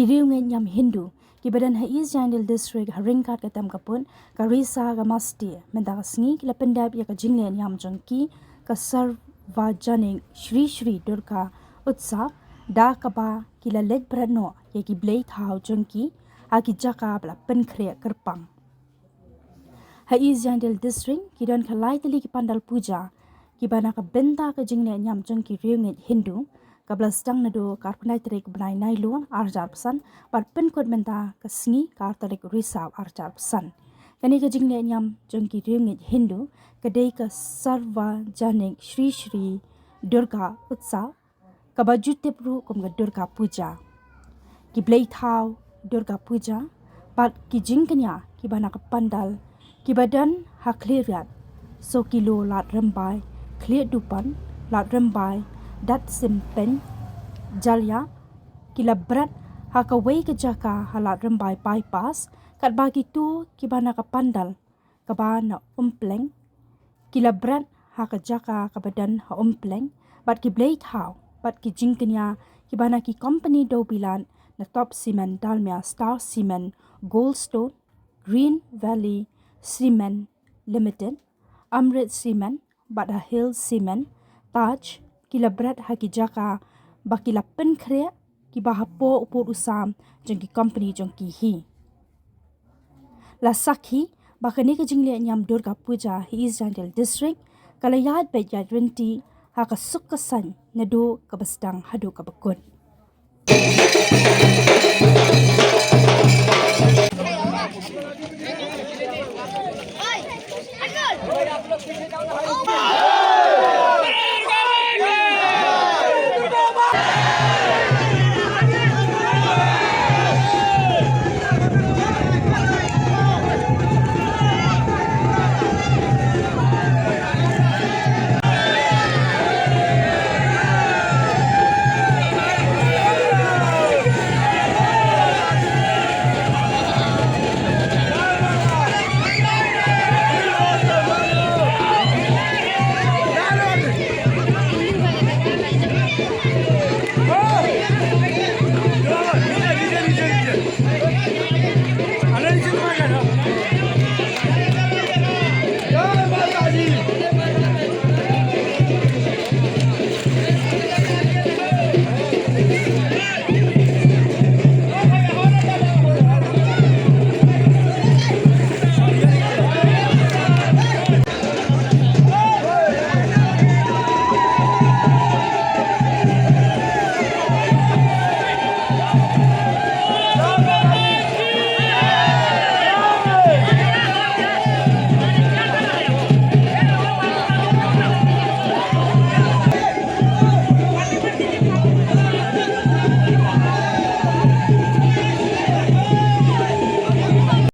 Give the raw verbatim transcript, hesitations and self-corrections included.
Riewngeit niam Hindu kiba don ha East Jaintia District ha ryngkat ka tem ka pud ka Risa Gamasti mynta ka sngi ki la pyndep ïa ka jingleh niam jong ki ka Sarvajanik Shri Shri Durga Utsav da kaba ki la leit bret noh ïa ki blei thaw jong ki ha ki jaka ba la pynkhreh kyrpang. Ha East Jaintia District ki don ka lai tylli ki pandal puja kiba na ka bynta ka jingleh niam jong ki riewngeit Hindu kaba la sdang naduh ka arphew tarik bnai Naiïong arhajar arphew san bad pynkut mynta ka sngi ka ar tarik Risaw arhajar arphew san. Kane ka jingleh niam jong ki riewngeit Hindu ka dei ka Sarvajanik Shri Shri Durga Utsav kaba ju tip ruh kum ka Durga Puja. Ki blei thaw Durga Puja bad ki jingkñia kiba na ka pandal kiba don ha Khliehriat, Sokilo, Lad Rymbai, Khliehdupan, Lad Rymbai, Datsimpeng, Jalia ki la bret ha kawei ka jaka ha Lad Rymbai Bypass katba kito kiba na ka pandal kaba na Umpleng ki la bret ha ka jaka kaba don ha Umpleng bad ki blei thaw bad ki jingkñia kiba na ki kompani dewbilat na Top Cement, Dalmia, Star Cement, Goldstone, Green Valley Cement Limited, Amrit Cement bad ha Hill Cement, Taj ki la bret ha ki jaka ba ki la pynkhreh kiba hapoh u pud u sam jong ki kompani jong ki hi. La sakhi ba kane ka jingleh niam Durga Puja ha East Jaintia District ka la ïaid beit ïaid ryntih ha ka suk ka saiñ naduh kaba sdang haduh kaba kut.